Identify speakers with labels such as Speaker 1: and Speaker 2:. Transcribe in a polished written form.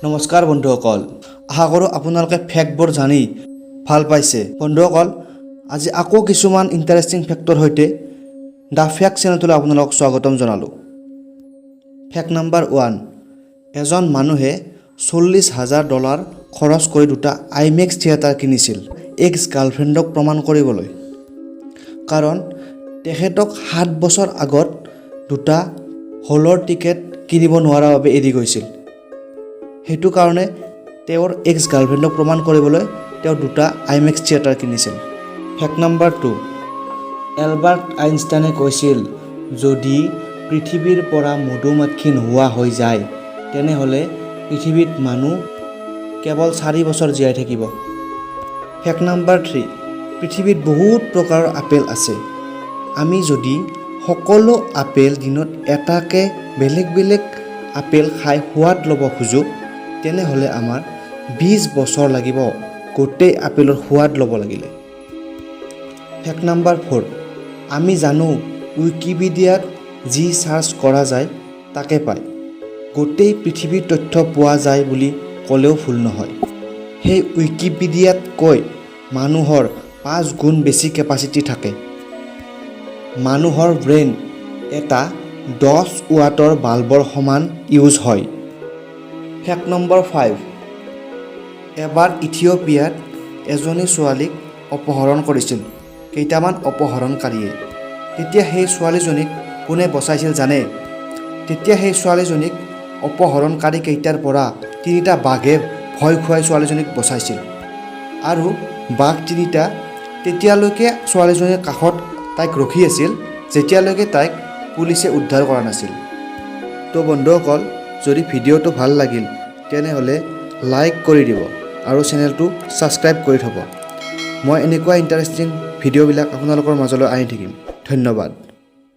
Speaker 1: নমস্কাৰ বন্ধুসকল, আশা কৰোঁ আপোনালোকে ফেক্টবোৰ জানি ভাল পাইছে। বন্ধুসকল, আজি আকৌ কিছুমান ইণ্টাৰেষ্টিং ফেক্টৰ সৈতে the fact চেনেলটোলৈ আপোনালোকক স্বাগতম জনালোঁ। ফেক্ট নাম্বাৰ 1: এজন মানুহে 40,000 ডলাৰ খৰচ কৰি দুটা আইমেক্স থিয়েটাৰ কিনিছিল এক্স গাৰ্লফ্ৰেণ্ডক প্ৰমাণ কৰিবলৈ, কাৰণ তেখেতক 7 বছৰ আগত দুটা হলৰ টিকেট কিনিব নোৱাৰাৰ বাবে এৰি গৈছিল। সেইটো কাৰণে তেওঁৰ এক্স গাৰ্লফ্ৰেণ্ডক প্ৰমাণ কৰিবলৈ তেওঁ দুটা আইমেক্স থিয়েটাৰ কিনিছিল। ফেক্ট নাম্বাৰ 2: এলবাৰ্ট আইনষ্টাইনে কৈছিল, যদি পৃথিৱীৰ পৰা মধুমাক্ষী নোহোৱা হৈ যায়, তেনেহ'লে পৃথিৱীত মানুহ কেৱল 4 বছৰ জীয়াই থাকিব। ফেক্ট নাম্বাৰ 3: পৃথিৱীত বহুত প্ৰকাৰৰ আপেল আছে। আমি যদি সকলো আপেল দিনত এটাকৈ বেলেগ বেলেগ আপেল খাই সোৱাদ ল'ব খোজোঁ, তেনেহ'লে আমাৰ 20 বছৰ লাগিব গোটেই আপেলৰ সোৱাদ ল'ব লাগিলে। ফেক্ট নাম্বাৰ 4: আমি জানো উইকিপিডিয়াত যি চাৰ্চ কৰা যায় তাকে পায়। গোটেই পৃথিৱীৰ তথ্য পোৱা যায় বুলি ক'লেও ভুল নহয়। সেই উইকিপিডিয়াতকৈ মানুহৰ 5 গুণ বেছি কেপাচিটি থাকে। মানুহৰ ব্ৰেইন এটা 10 ৱাটৰ বাল্বৰ সমান ইউজ হয়। ফেক্ট নম্বৰ 5: এবাৰ ইথিঅ'পিয়াত এজনী ছোৱালীক অপহৰণ কৰিছিল কেইটামান অপহৰণকাৰীয়ে। তেতিয়া সেই ছোৱালীজনীক কোনে বচাইছিল জানে? তেতিয়া সেই ছোৱালীজনীক অপহৰণকাৰীকেইটাৰ পৰা তিনিটা বাঘে ভয় খুৱাই ছোৱালীজনীক বচাইছিল আৰু বাঘ তিনিটা তেতিয়ালৈকে ছোৱালীজনীৰ কাষত তাইক ৰখি আছিল, যেতিয়ালৈকে তাইক পুলিচে উদ্ধাৰ কৰা নাছিল। তো বন্ধুসকল, যদি ভিডিঅ'টো ভাল লাগিল, তেনেহ'লে লাইক কৰি দিব আৰু চেনেলটো ছাবস্ক্ৰাইব কৰি থ'ব। মই এনেকুৱা ইণ্টাৰেষ্টিং ভিডিঅ'বিলাক আপোনালোকৰ মাজলৈ আনি থাকিম। ধন্যবাদ।